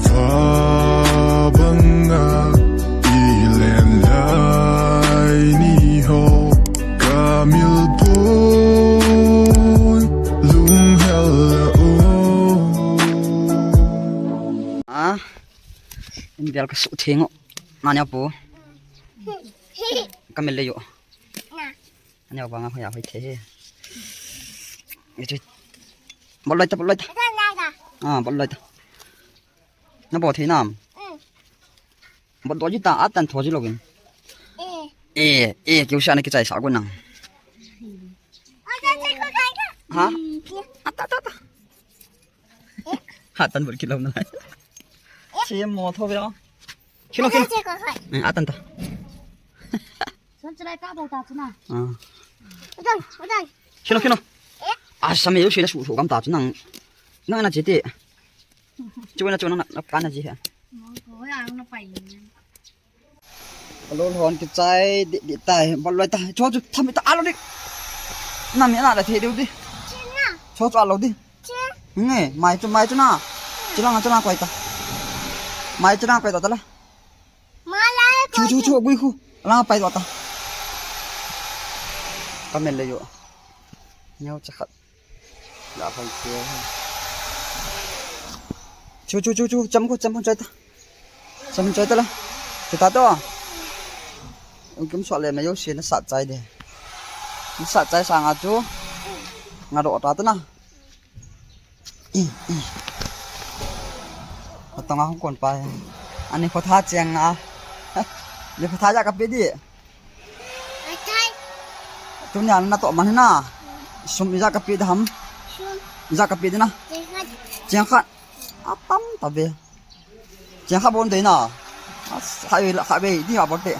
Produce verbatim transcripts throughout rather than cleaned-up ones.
Pha banga i len lai ni ho, ka mil pun lung hel la o. Ah, in bial ka su theng o. Na nia pu. Ka mil le yo. Ani banga hoya hoi the he. Bol loi ta, bol loi ta. Ah, bol loi ta. Na bol thei nam? Bol do ji ta, atan tho ji lovin. Eh, eh, keu sa na kichai sa go nang. Ha? Ata, ata, ata. Ha, tan bol kilo na. Che mo tho ve. Kilo, kilo. Eh, atan ta. Son chulai ka bol ta chuna. Ah. Udan, udan. Kilo, kilo. Eh? Ah, sa me yo sina su su kam ta chuna. Nang na chete. Chuna, chuna na, na pa na ji ha. Mo ko ya na pai. Alo lon kichai di, di tai, bol loi ta. Cho chu tham ta alo di. Na mi na la the diu di. Cho chu alo di. Nge, mai chu, mai chu na. Chu lang, chu lang koi ta. Mai chu lang koi ta la. Chu, chu, chu, gui khu. Lang pai ta. Ka mel le yo. Neo cha khat. La phai ke. Chu, chu, chu, chu, cham khu, cham khu chai ta. Cham chai ta la. Chu ta to. Ung kim so le me yo si na sa chai de. Na sa chai sa nga chu. Nga ro ta ta na. I, i. Atonga hung kon pai. Ani khotha cheng na. Ni khotha ja ka pe di. Atai. Tunia na to man na. Sum ija ka pe da ham. Sum. Ija ka pe di na. Cheng khat. Cheng khat. Atam ta be. Cheng khat bon de na. As, hai la khat be di ha bon de.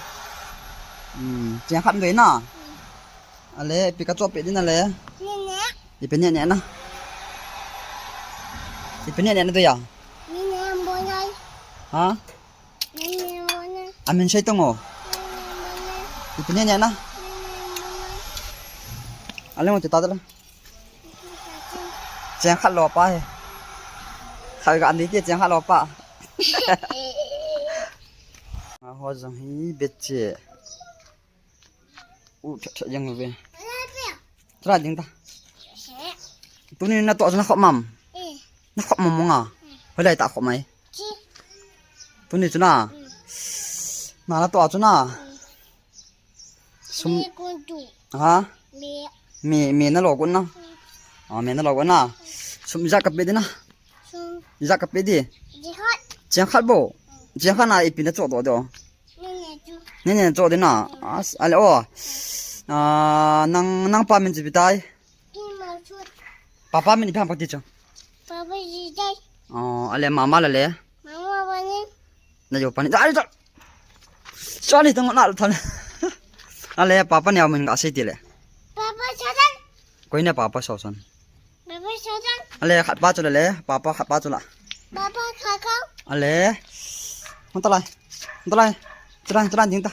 Hmm, cheng khat de na. Ale, ipi ka cho pe di na le. Nene. Ipi ne ne na. Ipi ne ne na to ya. Nene, bonai. Ha? Nene, bonai. Amin sei tong o. Nene, bonai. Ipi ne ne na. Nene, bonai. Ale, mo te ta da la. Cheng khat lo pa he. Khai ga ni te cheng khat lo pa. A ho jong hi bet che. U, tha, tha, jeng ve. Tra ding ta. Tuni na to na khop mam. Na khop mam nga. Hoilai ta khop mai. Tuni chu na. Na, na to chu na. Sum. Ha? Me, me na lo gun na. Ah, me na lo gun na. Sum ija ka pe di na. Ija ka pe di. Cheng khat bo. Cheng khat na ipi na cho do do. Nene cho di na. As, ale o. Ah, nang, nang pa min chi pi tai. Papa min ipi ham pa ti cho. Papa ji tai. Oh, ale mama la le. Mama pa ni. Na jo pa ni. Ai, ta. Chani tang na thon. Ale papa ni min ga sei ti le. Papa Sosan. Koi na papa Sosan. Papa Sosan. Ale khat pa chu le le, papa khat pa chu la. Papa Kakao. Ale. Hon ta lai. Hon ta lai. Chran, chran ding ta.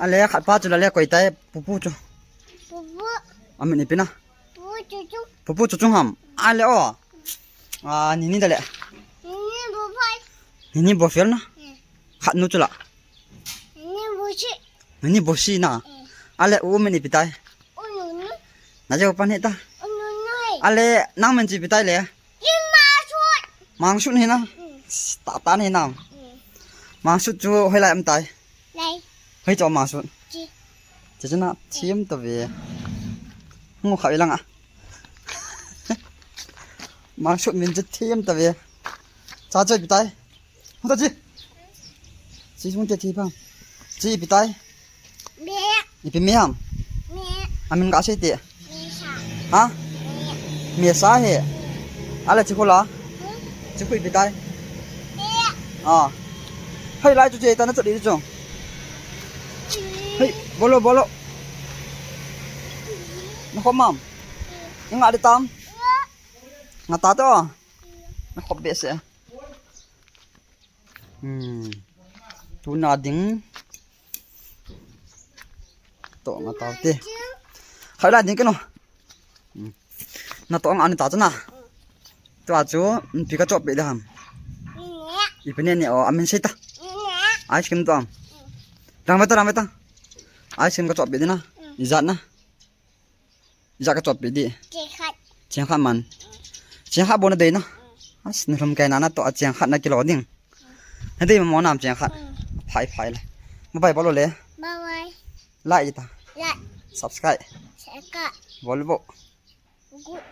Ale khat pa chu la le koi tai pupu chu. Pupu. Amin ipi na. Pupu chu chu. Pupu chu chu ham. Ale o. Ah, Nini da le. Nini bo fel. Nini bo fel na. Khat nu chu la. Nini bo si. Nini bo si na. Ale u min ipi tai. U nu nu. Na jo pa ni ta. U nu nu. Ale nang min chi ipi tai le. Ki ma su. Mang su ni na. Ta ta ni na. Mang su chu hoilai am tai. Lai. Hei cho ma su. Chi. Chi chu na thim ta ve. Ngu kha ilang a. Ma su min chu thim ta ve. Cha choi pi tai. Hung ta chi. Chi hung te thi pang. Chi pi tai. Me. Ipi me ham. Me. Amin ga sei te. Ha? Mesa he. Ale chi khu la. Chi khu ipi tai. Ah. Hei lai chu che ta na chu di chu. Hei, bolo, bolo. Na khop mam. Nga di tam. Nga ta to. Na khop be se. Hmm. Tuna ding. To nga tau te. Khai la ding keno. Hmm. Na to nga ani ta chana. Tua chu, ipi kachop peh ding ham? Ipi ne ne o, amin sei ta. Ice cream to am. Rang ve ta, rang ve ta. Ice cream kachop peh ding na. Ijat na. Ijat kachop peh ding. Cheng khat man. Cheng khat bou nadei na. As, nilhum kei na natoh a cheng khat nakilo ding. Nadei mo nam cheng khat. Phai phai le. Bye bye bol le. Bye bye. Like ta. Like. Subscribe. Subscribe. Bol bou. Good.